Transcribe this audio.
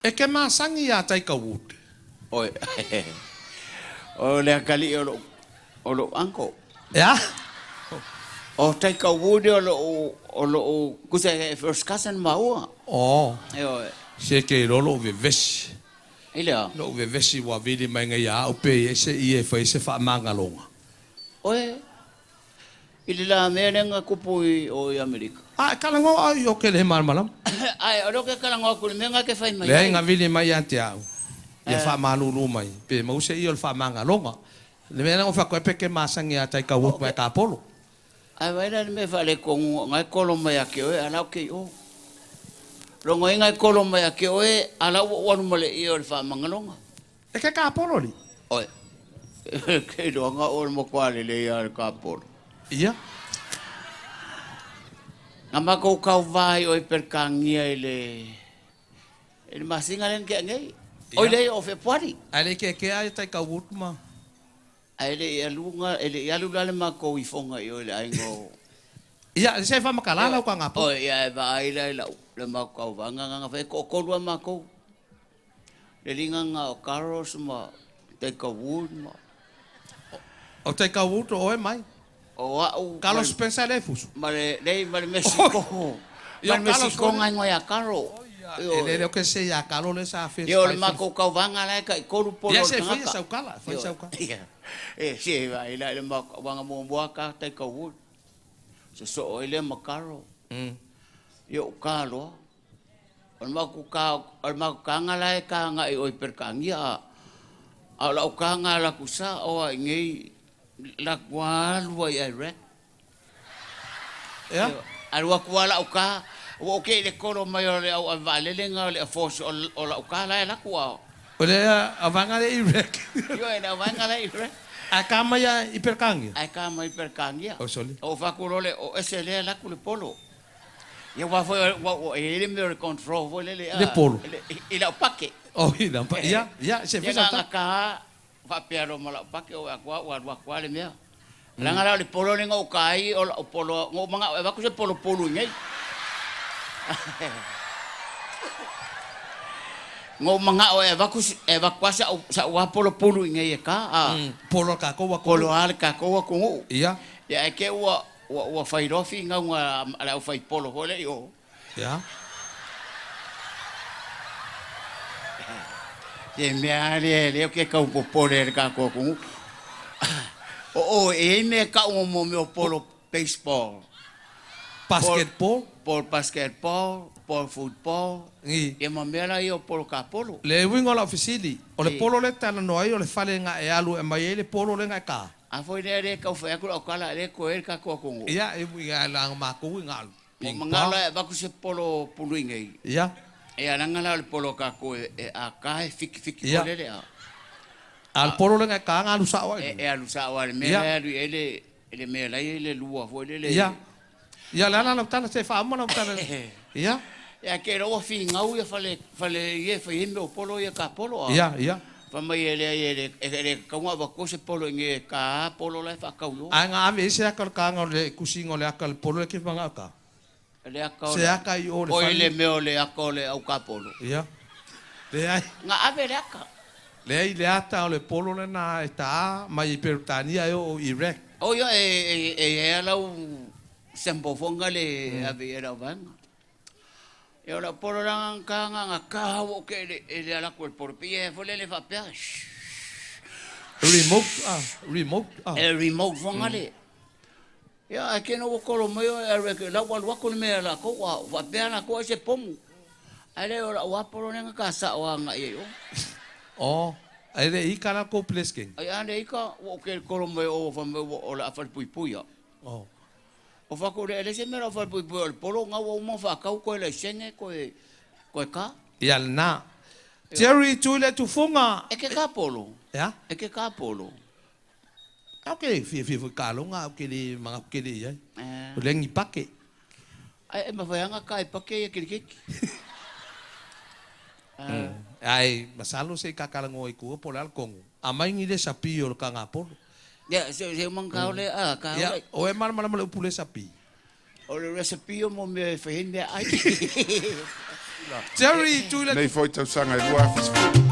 E ke masani iā Taika Wood. Oi, o le akalii o lou, o lou uncle. E a? O Taika Wood o lou, o lou, kusa e first cousin maua. Oh. Ioe. Se ke iloa lou vevesi. I le a? Lou vevesi ua vili mai nei ia au pe i ai se ie e fai ai se faamagaloga. Oe, I le la mea lea na kupu i o i Amerika. A e talanoa au i o ke le malamalama. Ae, o lea ou ke talanoa atu i le mea na ke fai mai ai. Leai, na vili mai ia te au, ia faamalulu mai, pe maua se ia o le faamagaloga. Le mea lea na ou fai atu ai pe ke masani ia tai tau atu ai ka polo. Ae vaai la i le mea faaletonu na e kolo mai ia te oe a la ou te i o. Logoina e kolo mai ia te oe a la ua ou alu ma le ie o le faamagaloga. E ke kapolo li. Oe. Ke iloa nga oe le matua lelei a le kapolo. Ia. Na matou tauva ai oe Pelekania i le i le masina lea na tea nei. Oi lea o Fepuari. Ae le i keakea ai tai kau utu ma. Ae le i alu nga e le i alu la le matou ifoga i o i le aiga o. Ia, se i faamatala lau kagapo. Oi, ia e vaai la i lau le matou tauvaga na na fai e toatolu a matou. Le liga na o Carlos ma Taika Wood ma. O Taika Wood o oe mai. O a'u. Carlos Spencer le fusu. Ma le lei ma le Mexico. Ma le Mexico nga ingoa ia Carlo. E le leo ke se ia Carlo le sa fe. Ia o le makou kauvaga la e tai tolu polo o le tagata. Ia se fai sau kala, fai sau kala. Ia. E se vai la le makou kauvaga muamua ka Taika Wood. Sosoo ai lea ma Carlo. Ia o ka loa. O le matou ka, o le matou taga la e taga i o i Peretania, a, a o lau taga alu atu sao lava i inei, latou alu lava i Iraq. Ea? Alu atu lava lau ka, ua ou kei i le kolo mai o le au ave vaalele na o le Air Force, o lau ka la e alu atu a. O le auvaega lea i Iraq. Ioe, le auvaega la e i Iraq. Ae ka mai a i Peretania? Ae ka mai i Peretania. Oh, soli. Ou fai atu loa lea, o ese lea e alu atu le polo. Ia aua foi ua ua e i ai le mea o le control foi lele a. Le polo. I lau pake. Oh i lau pake. Ia, ia, se fai sau tala. Ia na ta faapea loa ma lau pake oi atu a ua alu atu a le mea. Leaga la o le polo lea na ou ta ai o lau polo na ou manao e avatu se polo pulu i nei. Na ou manao e avatu e avatu a sa'u sa'u a polo pulu i nei e ta a. Polo a le tatou atunuu. Polo a le tatou atunuu. Ia. Ia ae te i ua Ua, ua fai loa finauga a le aufaipolo foi lea i o. Ia. Se mea lava lea, lea ou te tau popole ai i le tatou atunuu. O oe, e i ai mea e tau mo mea o polo baseball. Basketball. Polo basketball, polo football, Ni. ia ma mea la ia o polo kapolo. Le uiga o lau fesili, o le polo lea e te talanoa ai o le fale na e alu e aumai ai le polo lea na e ta? A foi lea le tau fai atu lau tala lea toe ai le tatou atunuu. Ia, e ui ia la matou i nga alu. Ua manao la e avatu se polo pulu i nei. Ia. E alaga la o le polo a tatou e a ka e fiki fiki foi lele a. A o le polo lea e ka na alu sao ai. E alu sao ai le mea lea e alu i ai le le mea la e i ai le lua foi lele. Ia. Ia le ala lau tala se faauma lau tala. Ia. Ia ke ua finau ia fale fale ia e fai ai mea o polo ia ka polo a. Ia ia. Fai mai e leai e le e le tatau ona avatua se polo i nei e ka polo la e faatau i o. Ae na ave i ai se aka o le kaga o le kusiga o le aka o le polo lea ke manao ka. Le aka o Se aka i o le oi fale. le mea o le aka o le au ka polo. Ia. Leai. Na ave le aka. Leai le ata o le polo lena e ta mai i Peretania e oo i Iraq. O ia e e i ai lava lau sample foi na le ave i ai lau vaega. Ia o lau polo la na ka na na ka ua oke e le e le ala atu e le polo pei e foi lele faapea Remote ah, remote ah. E remote foi na le. Ia ae kena ua kolo mai oe alu e lau alu atu le mea a lakou a faapea lakou ai se pomu. Ae le o lau apolo lea na ka sao agai ai o. Oh, e le ika la kou plesken. Ai a le ika ua oke le kolo mai o fa mai ua o le a falepuipui a. Oh. O fa ko le le se mea o falepuipui o le polo nga ua uma whaakau koe laisene koe koe ka. Ia lena. Jerry Tuiletufuga. E ke ka polo. Ea? E ke ka polo. Au ke fiafia foi kaloga au ke le manatu tele i ai. O lea ni pake. Ae e mafai lava ona ka e pake ia kiriketi. Ae masalo se i kakalanoa i tua po o le a le tonu. Aumai ni lesapi o le kagapolo. Ia, se se uma ka ole a ka ole. Ia, o e malamalama le upu lesapi. O le recipe o mo mea e fai ai mea ai. Jerry Tuilagi. Nei foi tausaga e 2010.